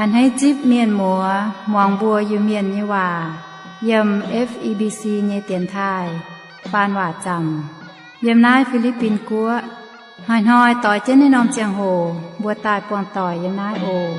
A'hneiv zipv mienh muoz muangx mbuo Iu-Mienh nyei waac yiem F E B C nyei dienx taaih faan waac zaamc yiem naaiv Fi^li^bin Guoqv. Hnoi-hnoi doix jienv naaiv norm ziangh hoc mbuo daaih buangh doic yiem naaiv oc.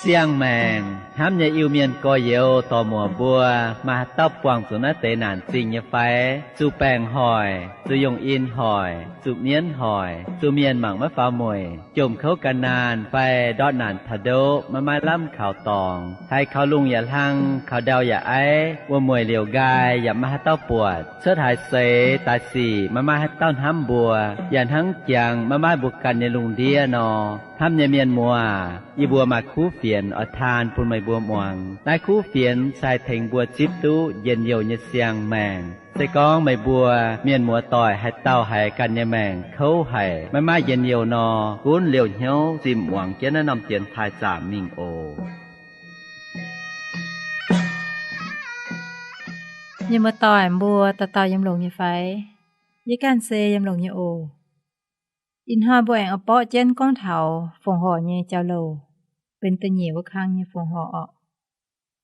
Siang-maengc hnamv nyei Iu-Mienh gorx-youz dorc-muoc mbuo, maaih haaix dauh buangh zuqc naaiv deix naanc zingh nyei fai? Zuqc baengc hoic, zuqc yungh in hoic, zuqc mienv hoic, zuqc mienh mangc maiv faaux mueic, jomc kouv gan naanh fai ndortv naanc taux ndoqv maiv maaih lamh kaux dorngx, haiz kaux lungh yaac hlang, kaux ndau yaac aiv, wuom-mueic liouc nqaai yaac maiv maaih haaix dauh buatc, cuotv haaix seix daaih sic maiv maaih haaix dauh hnamv mbuo, yaac hnangv jangx maiv maaih mbuo ganh nyei lungh ndiev nor. Hnamv nyei mienh muoz, yie mbuo maaih kuv fienx oix taan bun meih mbuo muangx. Naaiv kuv fienx se haih tengx mbuo zipv duqv njien-youh nyei siang-maengc. Se gorngv meih mbuo mienh muoz-doic haaix dauh haiz ganh nyei maengc kouv haic, maiv maaih njien-youh nor, gunv liouh hnyouv zimh muangx jienv naaiv norm dienx taaih zaamc mingh oc. Mienh muoz-doic mbuo dauh dauh yiem longx nyei fai? Yie ganh se yiem longx nyei oc. Ih hnoi mbuo aengx oix borqv jienv gorngv taux fongc horc nyei jauv-louc, benx da'nyeic wuov kang nyei fongc horc orqc.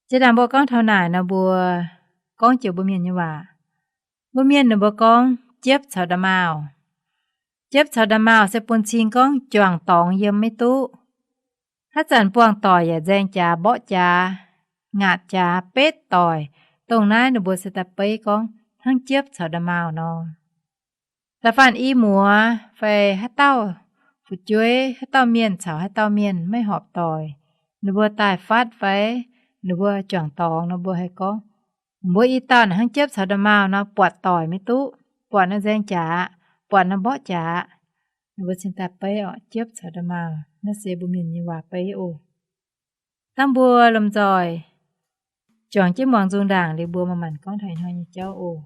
Jiex ndaangc mbuo gorngv taux naaic nor, mbuo gorngv joux mbuo mienh nyei waac. Mbuo mienh ninh mbuo gorngv jiepv caux nda'maauh. Jiepv caux nda'maauh se bun cing gorngv juangc dorngx yiem maiv duqv. Haaix zanc buangh doic yaac nzaeng jaax, mborqv jaax, ngaatc jaax, betv doic. Dongh naaiv ninh mbuo se daaih beiv gorngv hnangv jiepv caux nda'maauh nor. Da'faanh i muoz fai haaix dauh fu'jueiv, haaix dauh mienh caux haaix dauh mienh maiv horpc doic, ninh mbuo daaih fatv fai ninh mbuo juangc dorngx nor, mbuo haih gorngv, mbuo i dauh hnangv jiepv caux nda'maauh nor, buatc doic maiv duqv, buatc nor nzaeng jaax, buatc nor mborqv jaax. Ninh mbuo cingx daaih beiv orqc, jiepv caux nda'maauh. Naaiv se mbuo mienh nyei waac beiv oc. Dangh mbuo lomh nzoih juangc jienv muangx nzung ndaangc liuz, mbuo manc-manc gorngv taux ih hnoi nyei jauv oc.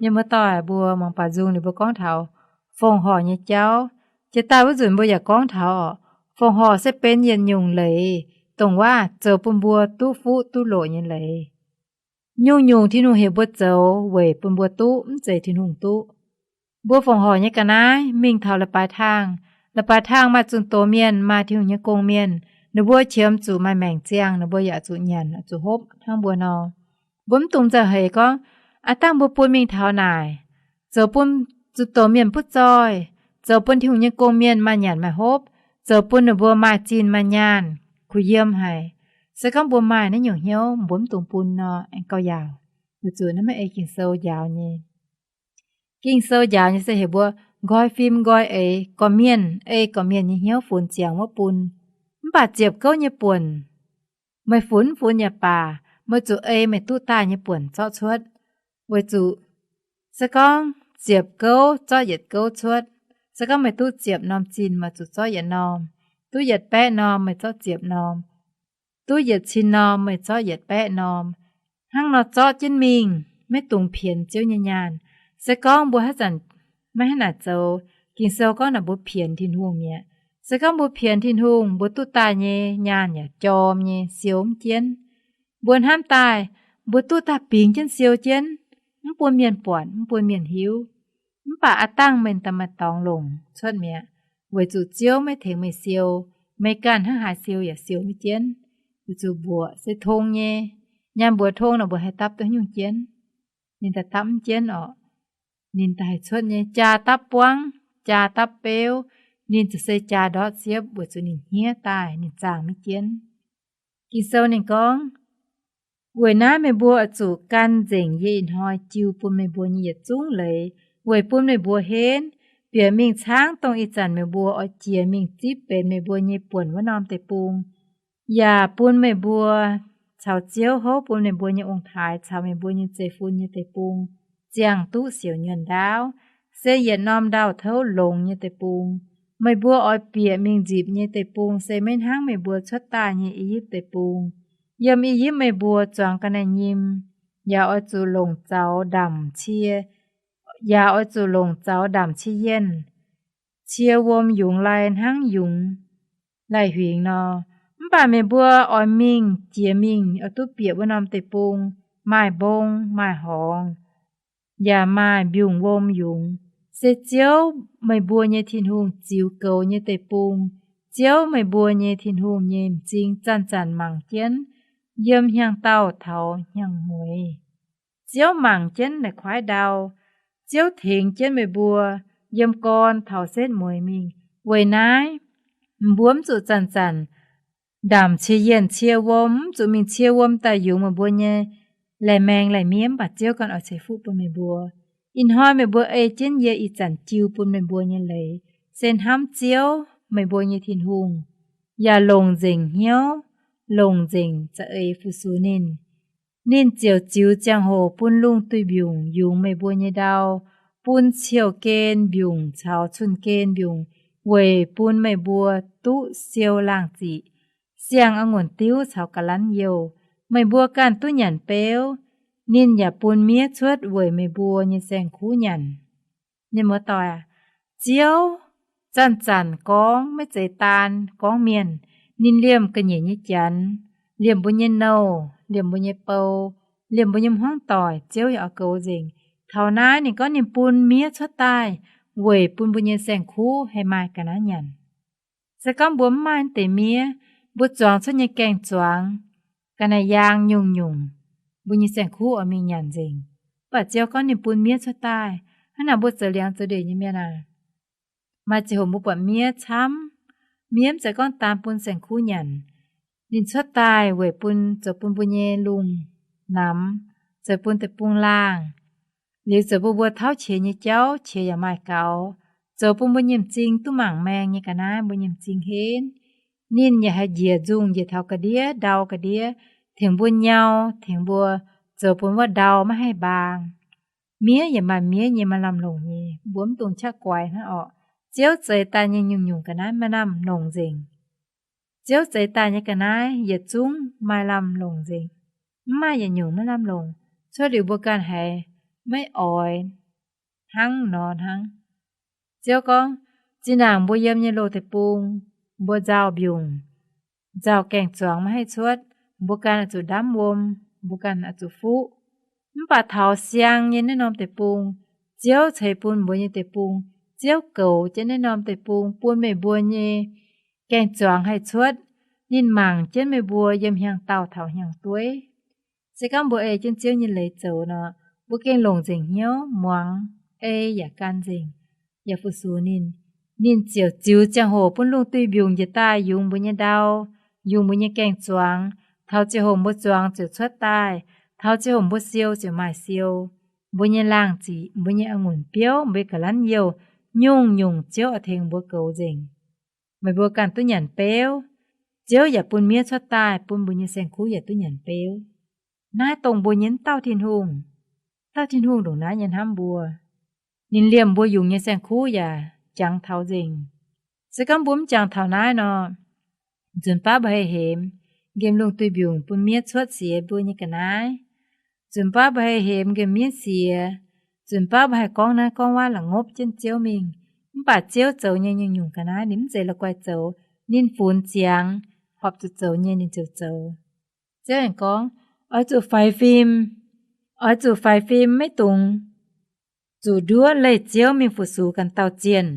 Mienh muoz-doic mbuo, mangc baac nzung ninh mbuo gorngv taux fongc horc nyei jauv. Jiex daaih wuov nzunc mbuo yaac gorngv taux oc, fongc horc se benx yietc nyungc leiz, dongh waac zoux bun mbuo duqv fuqv duqv loqc nyei leiz. Nyungc-nyungc Tin-Hungh heuc mbuo zoux weic bun mbuo duqv, mv zeiz Tin-Hungh duqv. Mbuo fongc horc nyei ga'naaiv mingh taux leiz-baaix htangh, leiz-baaix htangh maaih zunh doz mienh, maaih Tin-Hungh nyei gong-mienh, ninh mbuo qiemx zuqc maaih maengc ziangh, ninh mbuo yaac zuqc nyanc, zuqc hopv hnangv mbuo nor. Mbuo mv dungx nzauh heix gorngv, aav dangh mbuo bun mingh taux naaic, zoux bun zunh doz mienh butv zoih, zoux bun Tin-Hungh nyei gong-mienh maaih nyanc maaih hopv, zoux bun ninh mbuo maaih zinh maaih nyaanh, kuh yiem haic. Se gorngv mbuo maaih naaiv nyungc hnyouv, mbuo mv dungx bun nor, aengx gauh yaauc. Weic zuqc naaiv maiv ei Ging-Sou njaaux nyei. Ging-Sou njaaux nyei se heuc mbuo nqoi fim nqoi eix, gorqv mienh ei gorqv mienh nyei hnyouv funx ziangx wuov bun. Mv baac ziepc gouv nyei buonc, meih funx mv funx yaac baac, meih zuqc ei meih duqv daaih nyei buonc zorqv cuotv. Weic zuqc se gorngv ziepc gouv zorqv yietc gouv cuotv, se gorngv meih duqv ziepc norm zinh, meih zuqc zorqv yietc norm. Duqv yietc baeqv norm, meih zorqv ziepc norm. Duqv yietc cin norm, meih zorqv yietc baeqv norm. Hnangv nor zorqv jienv mingh, maiv dungx pienx Ziouv nyei nyaanh. Se gorngv mbuo haaix zanc maiv hnangv naaic zoux, Ging-Sou gorngv naaic mbuo pienx Tin-Hungh mi'aqv. Se gorngv mbuo pienx Tin-Hungh, mbuo duqv daaih nyei nyaanh yaac jorm nyei, siou mv jienv. Mbuo hnamv daaih, mbuo duqv daaih bingx jienv siou jienv, mv bun mienh buatc, mv bun mienh hiuv. Mv baac aav dangh meih daaih maaih dorngx longc cuotv mi'aqv, weic zuqc Ziouv maiv tengx meih siou. Meih ganh hnangv haaix siou yaac siou maiv jienv. Weic zuqc mbuoqc se tong nyei. Nyaanh mbuox tong nor, mbuoqc haih dapv duqv nyungc jienv? Ninh daaih dapv mv jienv orqc. Ninh daaih haih cuotv nyei, jaa dapv buangv, jaa dapv beuv, ninh ziouc se jaa ndortv siepv, weic zuqc ninh hniev daaih, ninh zaangh maiv jienv. Ging-Sou ninh gorngv, weic naaiv meih mbuo oix zuqc gan nzengc yie ih hnoi jiu bun meih mbuo nyei yietc zungv leiz, weic bun meih mbuo henv, bieqc mingh caangv dongh ih zanc meih mbuo oix jiex mingh zipv benx meih mbuo nyei buonc wuov norm deic-bung, yaac bun meih mbuo caux Ziouv houv bun meih mbuo nyei ong-taaix caux meih mbuo nyei zeiv-fun nyei deic-bung ziangh duqv siouc nyuonh ndaauv, se yietc norm ndau-touv longx nyei deic-bung. Meih mbuo oix bieqc mingh nzipc nyei deic-bung se maiv hnangv meih mbuo cuotv daaih nyei I^yipv Deic-Bung. Yiem I^yipv meih mbuo zuangx ga'naaiv-nyim, yaac oix zuqc longc zaux ndamc cie, yaac oix zuqc longc zaux ndamc cie yienh, cie wuom yungz lai hnangv yungz lai-huingx nor. Mv baac meih mbuo oix mingh, jiex mingh oix duqv bieqc wuov norm deic-bung, maaih mbong, maaih horngz, yaac maaih mbiungc wuom yungz, se Ziouv, meih mbuo nyei Tin-Hungh ziux goux nyei deic-bung. Ziouv, meih mbuo nyei Tin-Hungh, nyei m'zing zanc-zanc mangc jienv yiem hnyangx-daauh taux hnyangx-mueiz. Ziouv mangc jienv la'kuaaiv ndau. Ziouv tengx jienv meih mbuo yiem gorn taux setv mueiz mingh. Weic naaiv, mbuo mv zuqc zanc-zanc ndamc cie yienh cie wuom, mv zuqc mingh cie wuom daaih yungz meih mbuo nyei lai-maeng lai-miev, mv baac Ziouv ganh oix ceix fuqv bun meih mbuo. Ih hnoi meih mbuo ei jienv yie ih zanc jiu bun meih mbuo nyei leiz, se hnamv Ziouv, meih mbuo nyei Tin-Hungh, yaac longc nzengc hnyouv, longc nzengc za'eix fu-sux ninh. Ninh ziouc ziux ziangh hoc bun lungh duih mbiungc yungz meih mbuo nyei ndau, bun ciouv-gen mbiungc caux cun-gen mbiungc weic bun meih mbuo duqv siou laangh ziqc, siang a'ngunc diuv caux ga'lanv youh. Meih mbuo ganh duqv nyanc beuv. Ninh yaac bun miev cuotv weic meih mbuo nyei saeng-kuv nyanc. Mienh muoz-doic aac, Ziouv zanc-zanc gorngv maiv zeiz daan gorngv mienh. Ninh liemh ga'nyiec nyei janx, liemh mbuo nyei nouh, liemh mbuo nyei bou, liemh mbuo nyei hmuangv doic, Ziouv yaac oix goux nzengc. Taux naaiv ninh gorngv ninh bun miev cuotv daaih weic bun mbuo nyei saeng-kuv haih maaih ga'naaiv nyanc. Se gorngv mbuo mv maaih deix miev, mbuo zuangx cuotv nyei gaeng-zuangx ga'naaiv yaang nyungc-nyungc, mbuo nyei saeng-kuv oix mingh nyanc nzengc. Mv baac Ziouv gorngv ninh bun miev cuotv daaih. Hnangv naaic mbuo zoux liangx zoux ndeic nyei mienh aac, maaih ziangh hoc mbuo buatc miev camv. Miev mv zeiz gorngv daan bun saeng-kuv nyanc. Ninh cuotv daaih weic bun, zoux bun mbuo nyei lungh namx, zoux bun deic-bung laangh, liuz zoux bun mbuo tauv qiex nyei jauv qiex yaac maaih gaux, zoux bun mbuo nyei m'zing duqv mangc maeng nyei ga'naaiv, mbuo nyei m'zing henv. Ninh yaac haih njiec nzungh njiec taux ga'ndiev, ndau ga'ndiev, tengx mbuo nyau, tengx mbuo, zoux bun wuov ndau maiv haih mbaang. Miev yaac maaih miev nyei maaih lamh longc nyei, mbuo mv dungx qaqv guaix hnangv orqc. Ziouv zeix daaih nyei nyungc-nyungc ga'naaiv maaih lamh longc nzengc. Ziouv zeix daaih nyei ga'naaiv yietc zungv maaih lamh longc nzengc. Mv maaih yietc nyungc maiv lamh longc. Cuotv liuz mbuo ganh haiz maiv oix hnangv nor hnangv. Ziouv gorngv, zinh ndaangc mbuo yiem nyei loz-deic-bung, mbuo nzauh mbiungc, nzauh gaeng-zuangx maiv haih cuotv, mbuo ganh oix zuqc ndamv wuom, mbuo ganh oix zuqc fuqv. Mv baac taux siang nyei naaiv norm deic-bung, Ziouv ceix bun mbuo nyei deic-bung, Ziouv goux jienv naaiv norm deic-bung bun meih mbuo nyei gaeng-zuangx haih cuotv. Ninh mangc jienv meih mbuo yiem hnyangx-daauh taux hnyangx-dueiv. Se gorngv mbuo ei jienv Ziouv nyei leiz zoux nor, mbuo gengh longc nzengc hnyouv muangx, ei yaac gan nzengc, yaac fu-sux ninh. Ninh ziouc ziux ziangh hoc bun lungh duih mbiungc njiec daaih yungz mbuo nyei ndau, yungz mbuo nyei gaeng-zuangx. Taux ziangh hoc mbuo zuangx ziouc cuotv daaih, taux ziangh hoc mbuo siou ziouc maaih siou. Mbuo nyei laangh ziqc, mbuo nyei a'ngunc biouv, mbuo nyei ga'lanv youh, nyungc-nyungc Ziouv oix tengx mbuo goux nzengc. Meih mbuo ganh duqv nyanc beuv, Ziouv yaac bun miev cuotv daaih, bun mbuo nyei saeng-kuv yaac duqv nyanc beuv. Naaiv dongh mbuo nyei, mv dauh Tin-Hungh. Dauh Tin-Hungh ndongc naaiv nyei hnamv mbuo. Ninh liemh mbuo yungz nyei saeng-kuv yaac jangx taux nzengc. Se gorngv mbuo mv jangx taux naaiv nor, nzunc baav mbuo haih hemx nqemh lungh duih mbiungc bun miev cuotv siex mbuo nyei ga'naaiv. Nzunc baav mbuo haih hemx nqemh miev siex. Nzunc baav mbuo haih gorngv naaiv gorngv wuov la'ngopv jienv Ziouv mingh. Mv baac Ziouv zoux nyei nyungc-nyungc ga'naaiv ninh mv zeiz la'guaih zoux. Ninh funx ziangx horpc zuqc zoux nyei ninh ziouc zoux. Ziouv aengx gorngv, oix zuqc faix fim. Oix zuqc faix fim, maiv dungx zuqc nduov leih Ziouv mingh fu-sux ganh dauh zienh.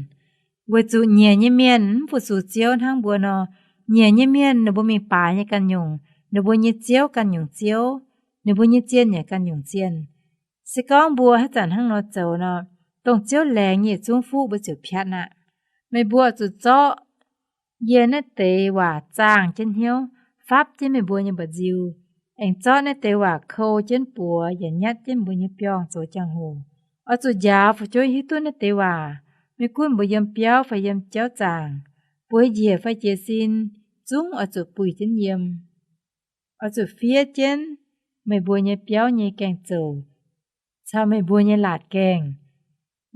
Weic zuqc nyiec nyei mienh mv fu-sux Ziouv hnangv mbuo nor, nyiec nyei mienh ninh mbuo mingh baaix nyei ganh nyungc, ninh mbuo nyei ziouv ganh nyungc ziouv, ninh mbuo nyei zienh yaac ganh nyungc zienh. Se gorngv mbuo haaix zanc hnangv nor zoux nor, dongh Ziouv laengz nyei yietc zungv fuqv mbuo ziouc piatv aqv. Meih mbuo zuqc zorqv yie naaiv deix waac zaangh jienv hnyouv, fapv jienv meih mbuo nyei mba'nziu, aengx zorqv naaiv deix waac kou jienv buoz yaac nyatv jienv mbuo nyei biorngh zoux jangx-hoc. Oix zuqc njaaux fu'jueiv hiuv duqv naaiv deix waac. Maiv gunv mbuo yiem biauv fai yiem jauv zaangc, bueix njiec fai jiez sin, zungv oix zuqc buih jienv yiem. Oix zuqc fiev jienv meih mbuo nyei biauv nyei gaeng-zoux caux meih mbuo nyei laatc gaengh,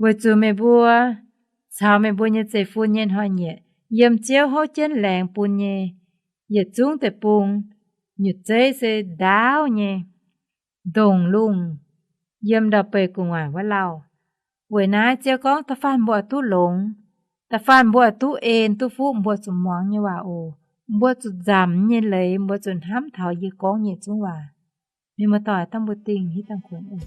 weic zuqc meih mbuo caux meih mbuo nyei zeiv-fun nyei hnoi-nyieqc yiem Ziouv houv jienv laengz bun nyei yietc zungv deic-bung nyutc zeiv se ndaauv nyei, ndongc lungh yiem ndau-beih gu'nguaaic wuov lauh. Weic naaiv Ziouv gorngv, da'faanh mbuo oix duqv longx, da'faanh mbuo oix duqv en duqv fuqv, mbuo zuqc muangx nyei waac oc. Mbuo zuqc nzamc nyei leiz, mbuo zuqc hnamv taux yie gorngv nyei zungv waac. Mienh muoz-doic, dangh mbuo dingh hitv dangh kuonx oc.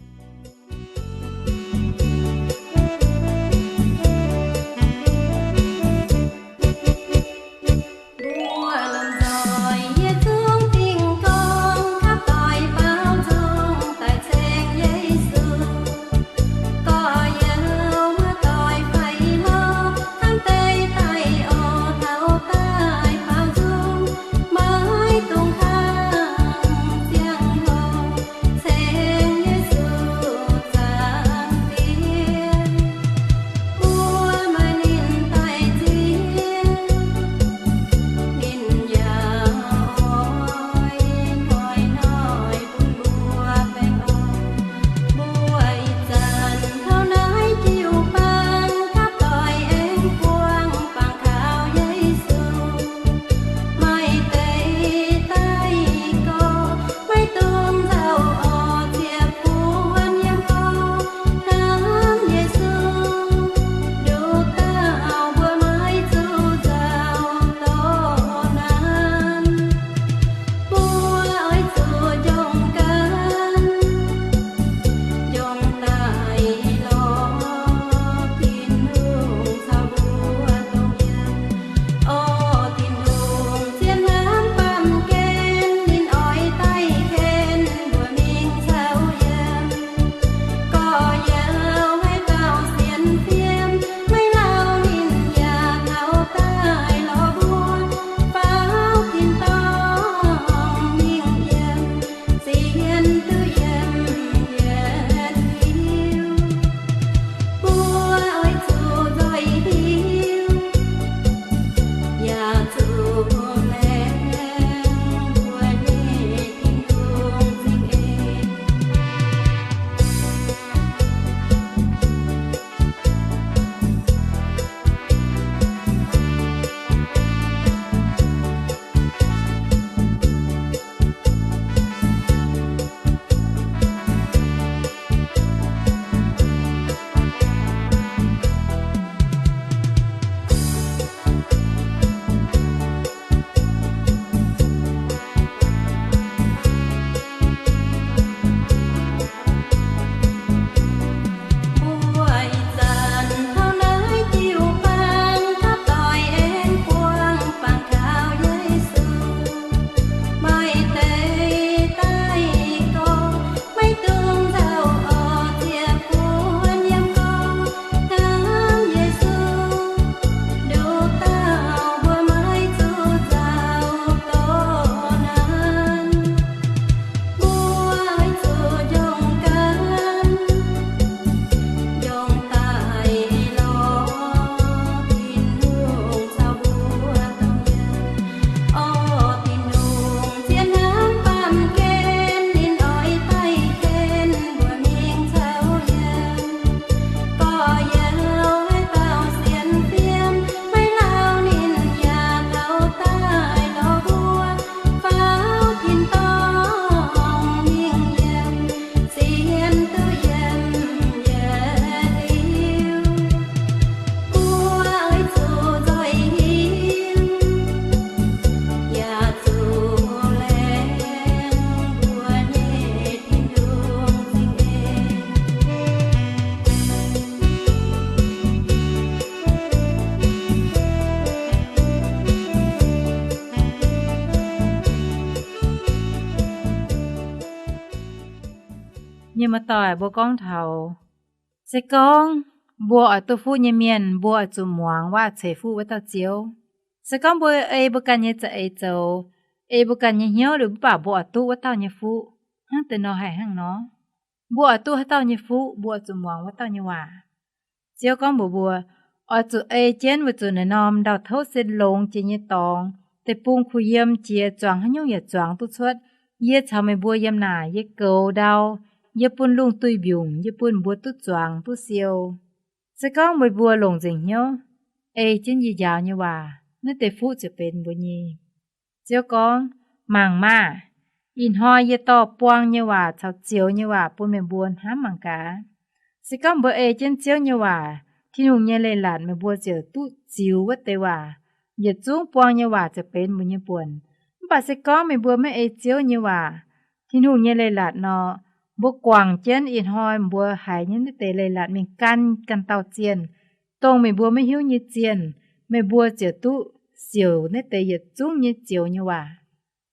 Muoz-doic, mbuo gorngv taux, se gorngv mbuo oix duqv fuqv nyei mienh, mbuo oix zuqc muangx waac-ceix fuqv wuov dauh Ziouv. Se gorngv mbuo ei mbuo ganh nyei za'eix zoux, ei mbuo ganh nyei hnyouv liuz mv baac mbuo oix duqv wuov dauh nyei fuqv, hnangv deix nor haih hnangv nor. Mbuo oix duqv haaix dauh nyei fuqv, mbuo oix zuqc muangx wuov dauh nyei waac. Ziouv gorngv mbuox mbuo, oix zuqc ei jienv weic zuqc naaiv norm ndau-touv se longx jiex nyei dorngx, deic-bung kuh yiem jiex, zuangx haaix nyungc yaac zuangx duqv cuotv. Yie caux meih mbuo yiem naaic, yie goux ndau, yie bun lungh duih mbiungc, yie bun mbuo duqv zuangx duqv siou. Se gorngv meih mbuo longc nzengc hnyouv ei jienv yie njaaux nyei waac, naaiv deix fuqv ziouc benx mbuo nyei. Ziouv gorngv, mangc maah! Ih hnoi yie dorh buang nyei waac caux zioux nyei waac bun meih mbuo hnamv mangc gaax. Se gorngv mbuo ei jienv Ziouv nyei waac, Tin-Hungh nyei leiz-latc, meih mbuo ziouc duqv ziux wuov deix waac. Yietc zungv buang nyei waac ziouc benx mbuo nyei buonc. Mv baac se gorngv meih mbuo maiv ei Ziouv nyei waac, Tin-Hungh nyei leiz-latc nor, mbuo guangc jienv ih hnoi mbuo haiz nyei naaiv deix leiz-latc mingh gan ganh dauh zienh, dongh meih mbuo maiv hiuv nyei zienh, meih mbuo ziouc duqv siouc naaiv deix yietc zungv nyei zioux nyei waac.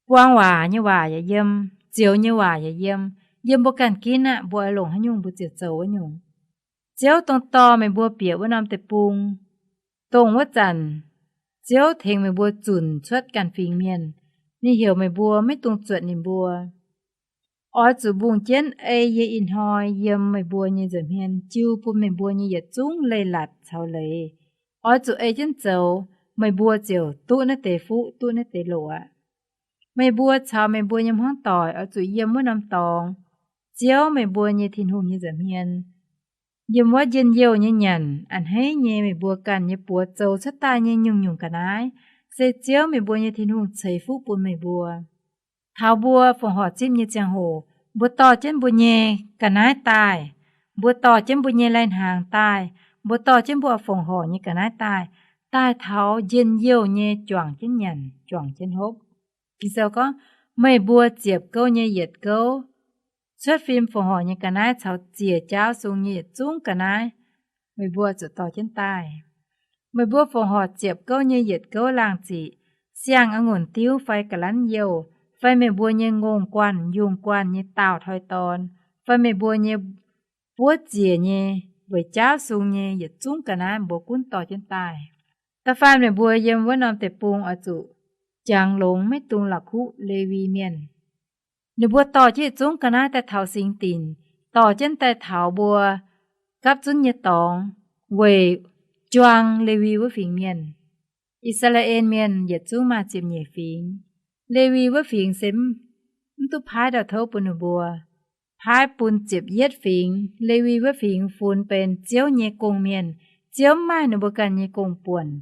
Buang waac nyei waac yaac yiem, zioux nyei waac yaac yiem. Yiem mbuo ganh ginv aqv, mbuo oix longc haaix nyungc mbuo ziouc zoux wuov nyungc. Ziouv dongh dorh meih mbuo bieqc wuov norm deic-bung, dongh wuov zanc Ziouv tengx meih mbuo zunc cuotv ganh fingx mienh, ninh heuc meih mbuo maiv dungx zuotc ninh mbuo. Oix zuqc mbungh jienv ei yie ih hnoi yiem meih mbuo nyei nza'hmien jiu bun meih mbuo nyei yietc zungv leiz-latc caux leiz. Oix zuqc ei jienv zoux, meih mbuo ziouc duqv naaiv deix fuqv, duqv naaiv deix loc aqv. Meih mbuo caux meih mbuo nyei hmuangv doic oix zuqc yiem wuov norm dorngx, Ziouv meih mbuo nyei Tin-Hungh nyei nza'hmien. Yiem wuov njien-youh nyei nyanc a'hneiv nyei meih mbuo ganh nyei buoz zoux cuotv daaih nyei nyungc-nyungc ga'naaiv, se Ziouv meih mbuo nyei Tin-Hungh ceix fuqv bun meih mbuo. Taux mbuo fongc horc zipv nyei ziangh hoc, mbuo dorh jienv mbuo nyei ga'naaiv daaih, mbuo dorh jienv mbuo nyei lai-hnaangx daaih, mbuo dorh jienv mbuo fongc horc nyei ga'naaiv daaih, daaih taux njien-youh nyei juangc jienv nyanc, juangc jienv hopv. Ging-Sou gorngv, meih mbuo ziepc gouv nyei yietc gouv, cuotv fim fongc horc nyei ga'naaiv caux ziec jaauv sung nyei yietc zungv ga'naaiv, meih mbuo zuqc dorh jienv daaih. Meih mbuo fongc horc ziepc gouv nyei yietc gouv laangh ziqc, siang-a'ngunc diuv fai ga'lanv youh, fai meih mbuo nyei ngongh guanh, yungh guanh nyei daauh toi dorn, fai meih mbuo nyei buov ziec nyei, weic jaauv sung nyei yietc zungv ga'naaiv mbuo gunv dorh jienv daaih. Da'faanh meih mbuo yiem wuov norm deic-bung oix zuqc jangx longx, maiv dungx la'kuqv Lewi Mienh. Ninh mbuo dorh jienv yietc zungv ga'naaiv daaih taux singx dinc, dorh jienv daaih taux mbuo gapv zunv nyei dorngx weic juang Lewi wuov fingx mienh. I^saa^laa^en Mienh yietc zungv maaih ziepc nyeic fingx. Lewi wuov fingx se mv duqv paaiv ndau-touv bun ninh mbuo, paaiv bun ziepc yietv fingx. Lewi wuov fingx funx benx Ziouv nyei gong-mienh. Ziouv mv maaih ninh mbuo ganh nyei gong-buonc.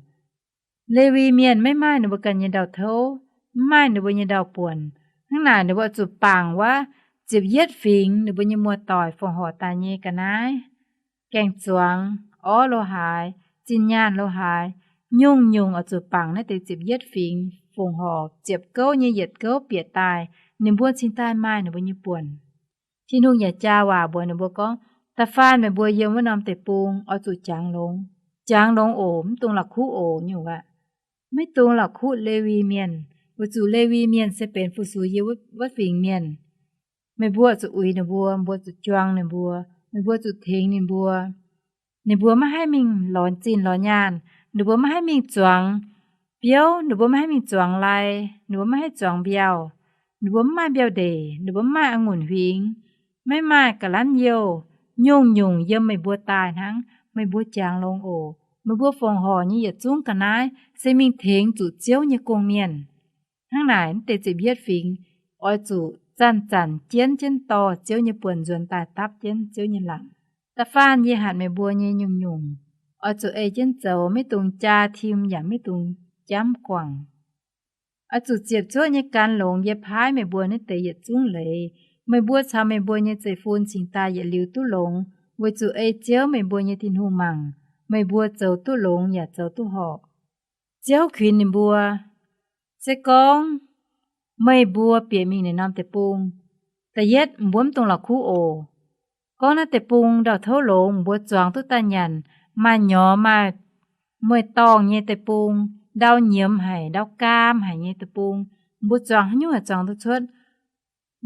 Lewi Mienh maiv maaih ninh mbuo ganh nyei ndau-touv, mv maaih ninh mbuo nyei ndau-buonc. Hnangv naaic ninh mbuo zuqc bangc wuov ziepc yietv fingx ninh mbuo nyei muoz-doic fongc horc daaih nyei ga'naaiv, gaeng-zuangx, orv lo haaix, zinh nyaanh lo haaix, nyungc-nyungc oix zuqc bangc naaiv deix ziepc yietv fingx fongc horc ziepc gouv nyei yietc gouv bieqc daaih, ninh mbuo cingx daaih maaih ninh mbuo nyei buonc. Tin-Hungh yaac jaa waac mbuox ninh mbuo gorngv, da'faanh meih mbuo yiem wuov norm deic-bung oix zuqc jangx longx. Jangx longx oc, mv dungx la'kuqv oc nyungc aqv. Maiv dungx la'kuqv Lewi Mienh, weic zuqc Lewi Mienh se benx fu-sux yie wuov fingx mienh. Meih mbuo zuqc uix ninh mbuo, mbuo zuqc juang ninh mbuo, meih mbuo zuqc tengx ninh mbuo. Ninh mbuo maiv haih mingh lorz zinh lorz nyaanh, ninh mbuo maiv haih mingh zuangx biouv, ninh mbuo maiv haih mingh zuangx lai, ninh mbuo maiv haih zuangx mbiauh, ninh mbuo mv maaih mbiauh ndeic, ninh mbuo mv maaih a'ngunc huingx, maiv maaih ga'lanv youh, nyungc-nyungc yiem meih mbuo daaih hnangv. Meih mbuo jangx longx oc. Meih mbuo fongc horc nyei yietc zungv ga'naaiv se mingh tengx zuqc Ziouv nyei gong-mienh. Hnangv naaic, mv deix ziepc yietv fingx oix zuqc zanc-zanc jienv jienv dorh Ziouv nyei buonc nzuonx daaih dapv jienv Ziouv nyei laangc. Da'faanh yie hatc meih mbuo nyei nyungc-nyungc, oix zuqc ei jienv zoux, maiv dungx jaa tim yaac maiv dungx jamv guangc. Oix zuqc ziepc zuoqv nyei gan longx yie paaiv meih mbuo naaiv deix yietc zungv leiz. Meih mbuo caux meih mbuo nyei zeiv-fun cingx daaih yietc liuz duqv longx, weic zuqc ei Ziouv meih mbuo nyei Tin-Hungh mangc, meih mbuo zoux duqv longx yaac zoux duqv horc. Ziouv kuinx ninh mbuo, se gorngv meih mbuo bieqc mingh naaiv norm deic-bung, da'yietv mbuo mv dungx la'kuqv oc. Gorngv naaiv deic-bung ndau-touv longx, mbuo zuangx duqv daaih nyanc, maaih nyorx, maaih mueiz-dorngh nyei deic-bung, ndau nyiemz haic, ndau gaam haic nyei deic-bung, mbuo zuangx haaix nyungc haih zuangx duqv cuotv.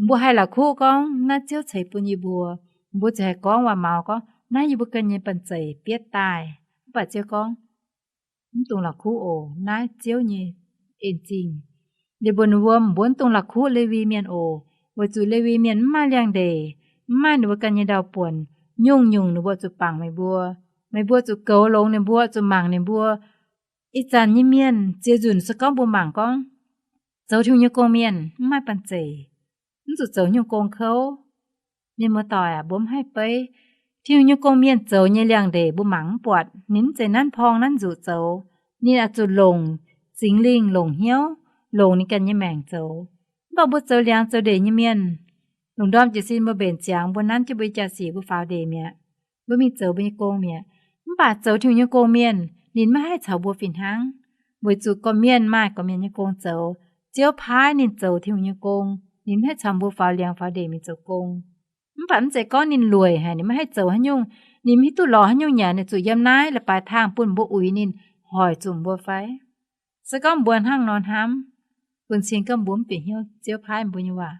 Mbuo haih la'kuqv gorngv naaiv Ziouv ceix bun yie mbuo. Mbuo ziouc haih gorngv waac-maux gorngv, naaiv yie mbuo ganh nyei banh zeic bietv daaih. Mv baac Ziouv gorngv, mv dungx la'kuqv oc. Naaiv Ziouv nyei en zingh. Liuz mbuox ninh mbuo, mbuo mv dungx la'kuqv Lewi Mienh oc, weic zuqc Lewi Mienh mv maaih liangx-ndeic, mv maaih ninh mbuo ganh nyei ndau-buonc. Nyungc-nyungc ninh mbuo zuqc bangc meih mbuo. Meih mbuo zuqc goux longx ninh mbuo, zuqc mangc ninh mbuo. Ih zanc nyei mienh ziec nzunc se gorngv mbuo mangc gorngv, zoux Tin-Hungh nyei gong mienh mv maaih banh zeic, mv zuqc zoux nyungc gong kouv. Mienh muoz-doic aac, mbuo mv haih beiv. Tin-Hungh nyei gong mienh zoux nyei liangx-ndeic mbuo mangc mv buatc. Ninh mv zeiz nanv porng nanv nzuqc zoux. Ninh oix zuqc longc Singx Lingh, longc hnyouv, longc ninh ganh nyei maengc zoux. Mv baac mbuo zoux liangx zoux ndeic nyei mienh, lungh ndorm jiez sin mbuo mbenc ziangx, mbuo nanv jienv mbuo nyei jaa-sic, mbuo faaux ndeic mi'aqv. Mbuo mingh zoux mbuo nyei gong mi'aqv. Mv baac zoux Tin-Hungh nyei gong mienh ninh maiv haih caux mbuo fih hnangv, weic zuqc gorqv-mienh maaih gorqv-mienh nyei gong zoux. Ziouv paaiv ninh zoux Tin-Hungh nyei gong, ninh mv haih caux mbuo faaux liangx faaux ndeic mingh zoux gong. Mv baac mv zeiz gorngv ninh lueic haic, ninh maiv haih zoux haaix nyungc, ninh mv hiuv duqv lorz haaix nyungc nyanc, ninh zuqc yiem naaiv leiz-baaix tangh bun mbuo uix ninh, hoic zuqc mbuo fai? Se gorngv mbuo hnangv nor hnamv, bun cing gorngv mbuo mv bieqc hnyouv Ziouv paaiv mbuo nyei waac.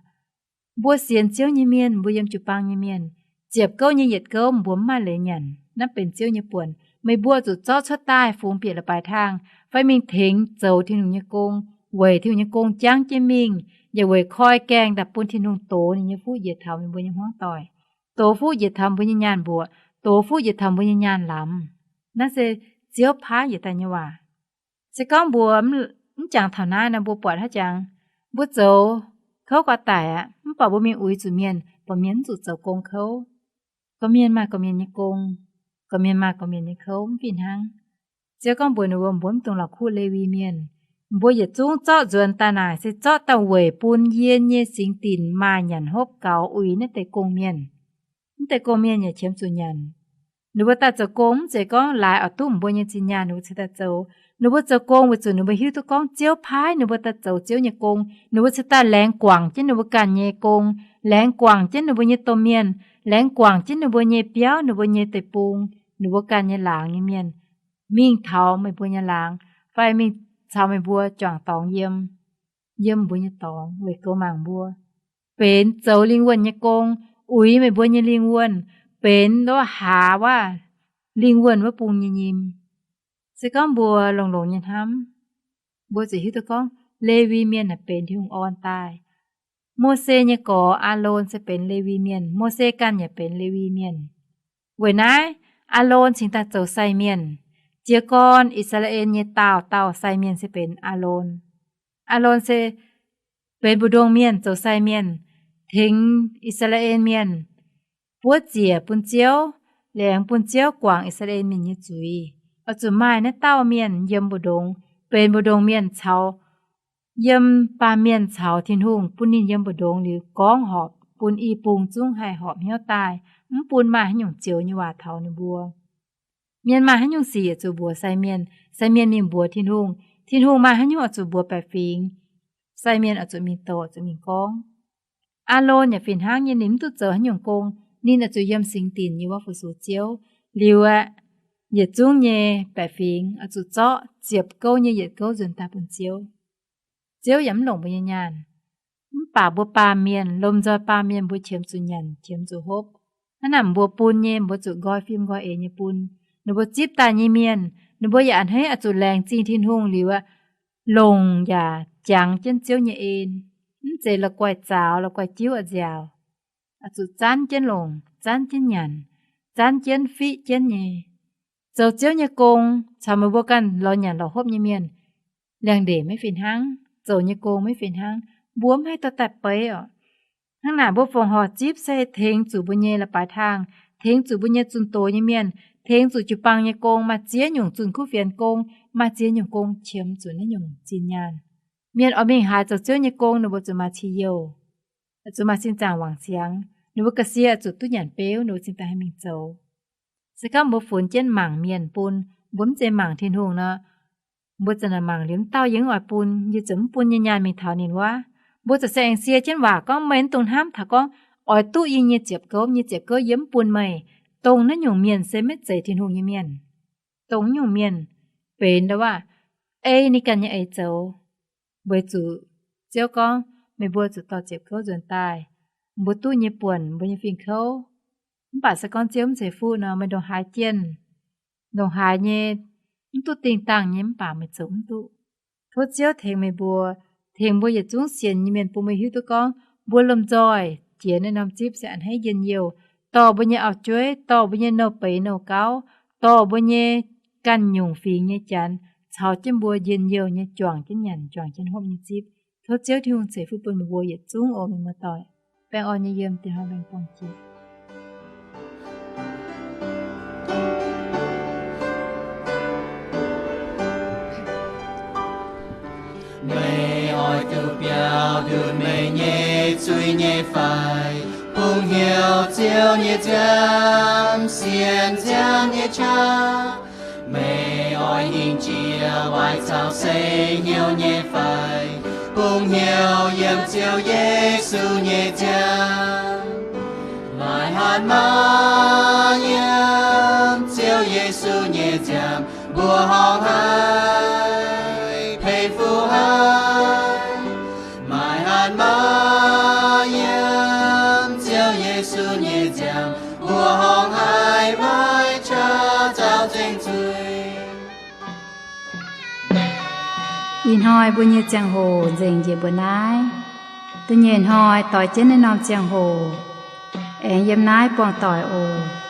Mbuo sienx Ziouv nyei mienh, mbuo yiem jiu-baang nyei mienh, ziepc gouv nyei yietc gouv mbuo mv maaih leiz nyanc. Naaiv benx Ziouv nyei buonc. Meih mbuo zuqc zorqv cuotv daaih fungx bieqc leiz-baaix tangh, fai mingh tengx zoux Tin-Hungh nyei gong, weic Tin-Hungh nyei gong jangv jienv mingh, yaac weic koi gaengh daaih bun Tin-Hungh dox ninh nyei fuqv njiec taux meih mbuo nyei hmuangv doic, dox fuqv njiec taux mbuo nyei nyaanh mbuoqc, dox fuqv njiec taux mbuo nyei nyaanh lamz. Naaiv se Ziouv paaiv njiec daaih nyei waac. Se gorngv mbuo mv jangx taux naaiv nor, mbuo buatc haaix jangx, mbuo zoux kouv gau daic aqv. Mv baac mbuo mingh uix zuqc mienh, buatc mienh mv zuqc zoux gong kouv. Gorqv-mienh maaih gorqv-mienh nyei gong, gorqv-mienh maaih gorqv-mienh nyei kouv, mv fih hnangv. Ziouv gorngv mbuox ninh mbuo, mbuo mv dungx la'kuqv Lewi Mienh. Mbuo yietc zungv zorqv nzuonx daaih naaic se zorqv daaih weic bun yie nyei singx dinc maaih nyanc hopv gaux uix naaiv deix gong-mienh. Mv deix gong-mienh yaac qiemx zuqc nyanc. Ninh mbuo daaih zoux gong mv zeiz gorngv laaix oix duqv mbuo nyei zinh nyaanh ninh mbuo cingx daaih zoux. Ninh mbuo zoux gong weic zuqc ninh mbuo hiuv duqv gorngv Ziouv paaiv ninh mbuo daaih zoux Ziouv nyei gong. Ninh mbuo cingx daaih laengz guangc jienv ninh mbuo ganh nyei gong, laengz guangc jienv ninh mbuo nyei domh mienh, laengz guangc jienv ninh mbuo nyei biauv, ninh mbuo nyei deic-bung, ninh mbuo ganh nyei laangz nyei mienh, mingh taux meih mbuo nyei laangz, fai mingh caux meih mbuo juangc dorngx yiem, yiem mbuo nyei dorngx weic goux mangc mbuo, benx zoux lingh wuonh nyei gong, uix meih mbuo nyei lingh wuonh, benx wuov haaz wuov lingh wuonh wuov bung nyei nyim. Se gorngv mbuo longx-longx nyei hnamv, mbuo ziouc hiuv duqv gorngv Lewi Mienh naaic benx Tin-Hungh orn daaih. Mose nyei gorx, Aalon, se benx Lewi Mienh. Mose ganh yaac benx Lewi Mienh. Weic naaiv, Aalon cingx daaih zoux sai mienh. Jiez gorn I^saa^laa^en nyei daauh dauh sai mienh se benx Aalon. Aalon se benx mbu'ndongx mienh, zoux sai mienh, tengx I^saa^laa^en mienh buov ziec bun Ziouv, laengz bun Ziouv guangc I^saa^laa^en Mienh nyei zuiz. Oix zuqc maaih naaiv dauh mienh yiem mbu'ndongx, benx mbu'ndongx mienh caux, yiem baamh mienh caux Tin-Hungh, bun ninh yiem mbu'ndongx liuz gorngv horpc, bun i bung zungv haih horpc hnyouv daaih, mv bun maaih haaix nyungc zioux nyei waac taux ninh mbuo. Mienh maaih haaix nyungc sic oix zuqc mbuox sai mienh, sai mienh mingh mbuox Tin-Hungh. Tin-Hungh maaih haaix nyungc oix zuqc mbuox baeqc fingx, sai mienh oix zuqc mingh doqc, zuqc mingh gorngv. Aalon yaac fih hnangv nyei, ninh mv duqv zoux haaix nyungc gong, ninh oix zuqc yiem singx dinc nyei wuov fu-sux Ziouv. Liuz aeqv, yietc zungv nyei baeqc fingx oix zuqc zorqv ziepc gouv nyei yietc gouv nzuonx daaih bun Ziouv. Ziouv yaac mv longc mbuo nyei nyaanh. Mv baac mbuo baamh mienh, lomh nzoih baamh mienh mbuo qiemx zuqc nyanc, qiemx zuqc hopv. Hnangv naaic mbuo bun nyei, mbuo zuqc nqoi fim nqoi eix nyei bun. Ninh mbuo zipv daaih nyei mienh, ninh mbuo yaac a'hneiv oix zuqc laengz zingh Tin-Hungh liuz aeqv, longc yaac jangx jienv Ziouv nyei en. Mv zeiz la'guaih zaaux, la'guaih jiuv a'nziaauc. Oix zuqc zanv jienv longc, zanv jienv nyanc, zanv jienv fiqv jienv nyei. Zoux Ziouv nyei gong caux meih mbuo ganh lorz nyanc lorz hopv nyei mienh, liangx-ndeic maiv fih hnangv, zoux nyei gong maiv fih hnangv. Mbuo mv haih dorh daaih beiv oc. Hnangv naaic mbuo fongc horc zipv se tengx zuqc mbuo nyei leiz-baaix tangh, tengx zuqc mbuo nyei zunh doz nyei mienh, tengx zuqc jiu-baang nyei gong, maaih ziex nyungc zunh kuv fienx gong, maaih ziex nyungc gong qiemx zuqc naaiv nyungc zinh nyaanh. Mienh oix mingh haaix zoux Ziouv nyei gong, ninh mbuo zuqc maaih cih youh, zuqc maaih sin zaangc wangc siangx, ninh mbuo ga'sie zuqc duqv nyanc beuv, ninh mbuo cingx daaih haih mingh zoux. Se gorngv mbuo funx jienv mangc mienh bun, mbuo mv zeiz mangc Tin-Hungh nor, mbuo za'naaic mangc liuz mv dauh yie mv oix bun, yie ziouc mv bun nyei nyaanh mingh taux ninh wuov. Mbuo ziouc se aengx sie jienv waac gorngv, meih mv dungx hnamv taux gorngv oix duqv yie nyei ziepc gouv, nyei ziepc gouv yie mv bun meih. Dongh naaiv nyungc mienh se maiv zeiz Tin-Hungh nyei mienh. Dongh naaiv nyungc mienh benx ndau wuov, ei ninh ganh nyei eix zoux. Weic zuqc Ziouv gorngv, meih mbuo zuqc dorh ziepc gouv nzuonx daaih, mbuo duqv nyei buonc, mbuo nyei fingx kouv, Mv baac se gorngv Ziouv mv ceix fuqv nor, meih ndongc haaix jienh, ndongc haaix nyei, mv duqv dingh dangh nyei, mv baac meih zoux mv duqv. Tov Ziouv tengx meih mbuo, tengx mbuo yietc zungv sienx nyei mienh bun meih hiuv duqv gorngv mbuo lomh nzoih jiex naaiv norm zipv se a'hneiv njien-youh, dorh mbuo nyei auv-jueiv, dorh mbuo nyei nouh beiz nouh gauv, dorh mbuo nyei ganh nyungc fingx nyei Janx caux jienv mbuo njien-youh nyei juangc jienv nyanc, juangc jienv hopv nyei zipv. Tov Ziouv Tin-Hungh ceix fuqv bun meih mbuo yietc zungv oc, mienh muoz-doic. Baengh orn nyei yiem, diex hnoi mbaengx borngh jiex. Meih oix duqv biaux nduqc meih nyei zuiz nyei fai? Bungx hnyouv Ziouv nyei nziaamv, sienx nziaamv nyei qaqv. Meih oix hingh jiex waaic caux se hnyouv nyei fai? Bungx hnyouv yiem Ziouv Yesu nyei nziaamv. Maaih hatc maaz yiem Ziouv Yesu nyei nziaamv, mbuo horngh haic, peix fuqv haic. Maaih hatc maaz yiem Ziouv Yesu nyei nziaamv, mbuo horngh haic, maiv qaqv zaux nzengc zuiz. Ih hnoi mbuo nyei ziangh hoc nzengc njiec mbuo naaiv. Da'nyeic hnoi doix jienv naaiv norm ziangh hoc, aengx yiem naaiv buangh doic oc.